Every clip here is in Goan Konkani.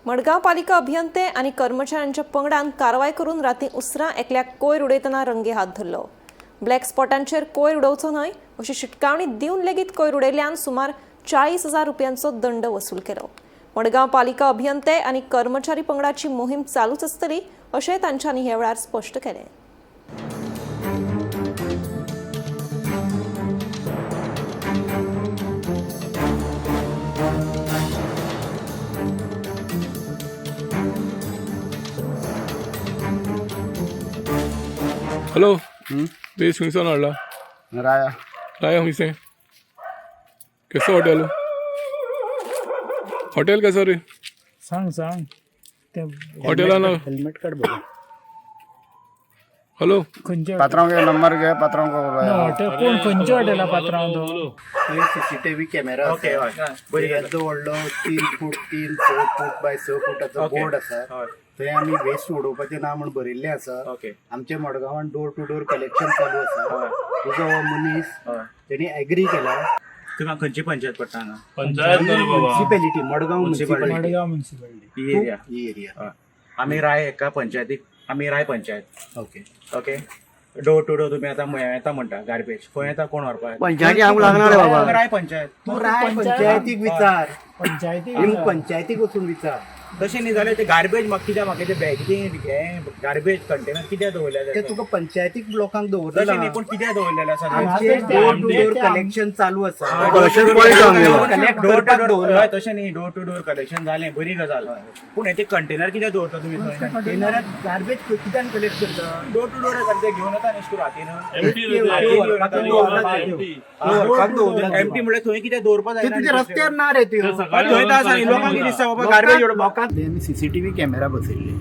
मडगांव पालिका अभियंते आनी कर्मचाऱ्यांच्या पंगडान कारवाय करून राती उसरां एकल्याक कोयर उडयतना रंगे हात धरलो. ब्लॅक स्पॉटांचेर कोयर उडोवचो न्हय अशी शिटकावणी दिवन लेगीत कोयर उडयल्यान सुमार 40,000 रुपयांचो दंड वसूल केलो. मडगांव पालिका अभियंते आनी कर्मचारी पंगडाची मोहीम चालूच आसतली अशें तांच्यांनी ह्या वेळार स्पश्ट केलें. हॅलो, देश खंयसान हाडला? राया. राया खंयसें? कसो हॉटेल? हॉटेल कसो रे? सांग सांग ते. हॉटेलान. हेल्मेट काढ बघ. हॅलो. खंयच्या? पात्रांव घे, नंबर घे पात्रांव को. हॉटेल कोण, खंयच्या हॉटेला पात्रांव तो? सीसीटीव्ही कॅमेरा आसा, येदो व्हडलो 3 फूट 3 6 फूट बाय 6 फुटाचो बोर्ड आसा. थंय आमी वेस्ट उडोवपाचें ना म्हूण बरयल्लें आसा. आमच्या मडगांवान डोर टू डोर कलेक्शन चालू आसा. तुजो हो मनीस तेणी एग्री केला. तुका खंयची पंचायत पडटा हांगा? पंचायत न्हय रे बाबा. Municipality, Madgaon municipality. Madgaon municipality. ही एरिया. ही एरिया. आमी राय एका पंचायतीक, आमी Rai panchayat. Okay. Okay, door to door तुम्ही आता येता म्हणटा, गार्बेज खंय येता, कोण व्हरपाक? पंचायती आमकां लागना रे बाबा. राय पंचायत. तूं राय पंचायतीक विचार. पंचायती. पंचायतीक वचून विचार. तशें न्ही जाल्यार ते गार्बेज म्हाका कित्याक, म्हाका ते बॅग हे गार्बेज कंटेनर कित्याक दवरलेले ते आसा? तुका पंचायतीक लोकांक तशें न्ही, दवरलें. पूण कित्याक दवरलेले आसा? आमचे डोर टू डोर कलेक्शन चालू आसा. कलेक्शन पळयता आमी. कलेक्ट डोर टू करपाक डोर दवरला. हय, तशें न्ही, डोर टू डोर कलेक्शन जालें, बरी गजाल, पूण हे ते कंटेनर कित्याक दवरता तुमी थंय? कंटेनरात गार्बेज कित्यान कलेक्ट करता? डोर टू डोर येता, ते घेवन येता न्ही रातीन. एमटी रे ते. एमटी म्हणल्यार थंय कित्याक दवरपा ते जायना? तुझ्या रस्त्यार ना रे त्यो. ते सकाळी थंय तर आसा न्ही, लोकांक कितें दिसता बाबा गार्बेज उडोवपाक. लोकांक आमी सीसीटीव्ही कॅमेरा बसयल्ले,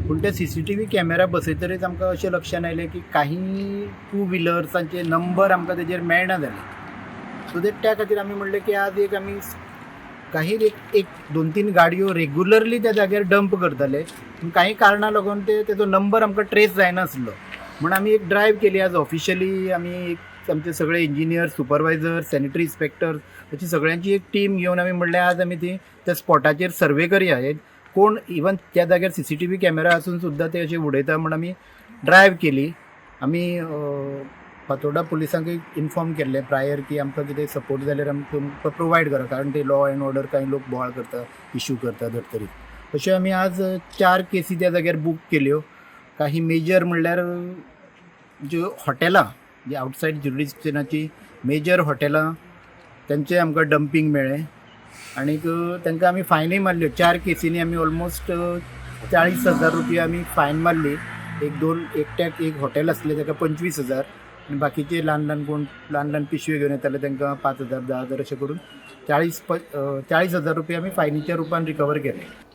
पूण ते सीसीटीव्ही कॅमेरा बसयतरीच आमकां अशें लक्षांत आयलें की काही टू व्हिलर्सांचे नंबर आमकां तेजेर मेळना जाले. सो that त्या खातीर आमी म्हणलें की आज एक आमी काही एक एक दोन तीन गाडयो रेगुलरली त्या जाग्यार डंप करताले, पूण काही कारणां लागून ते तेजो नंबर आमकां ट्रेस जायनासलो म्हूण आमी एक ड्रायव्ह केली. आज ऑफिशियली आमी एक आमचे सगळे इंजिनियर, सुपरवायझर, सॅनिटरी इन्स्पेक्टर अशी सगळ्यांची एक टीम घेवन आमी म्हणलें आज आमी ती त्या स्पॉटाचेर सर्वे करया. हे कोण इवन त्या जाग्यार सीसीटीव्ही कॅमेरा आसून सुद्दां ते अशे उडयता म्हूण आमी ड्रायव्ह केली. आमी फातोर्डा पुलिसांकूय इन्फॉर्म केल्लें प्रायर की आमकां कितें सपोर्ट जाल्यार आमी तुमकां प्रोवायड करा, कारण ते लॉ एंड ऑर्डर कांय लोक बोवाळ करता, इशू करता धर्तरीत. अश्यो आमी आज 4 केसी त्या जाग्यार बूक केल्यो. काही मेजर म्हणल्यार ज्यो हॉटेलां जी आवटसायड ज्युरिडिक्शनाची मेजर हॉटेलां तेंचें आमकां डंपींग मेळ्ळें आनीक तांकां आमी फायनूय मारल्यो. 4 केसींनी आमी ऑलमोस्ट 40,000 रुपया आमी फायन मारली. एक दोन एकट्याक एक हॉटेल आसलें ताका 25,000 आनी बाकीचे ल्हान ल्हान कोण ल्हान ल्हान पिशव्यो घेवन येताले तांकां 5,000 10,000 अशें करून 40,000 रुपया आमी फायनीच्या रुपान रिकवर केले.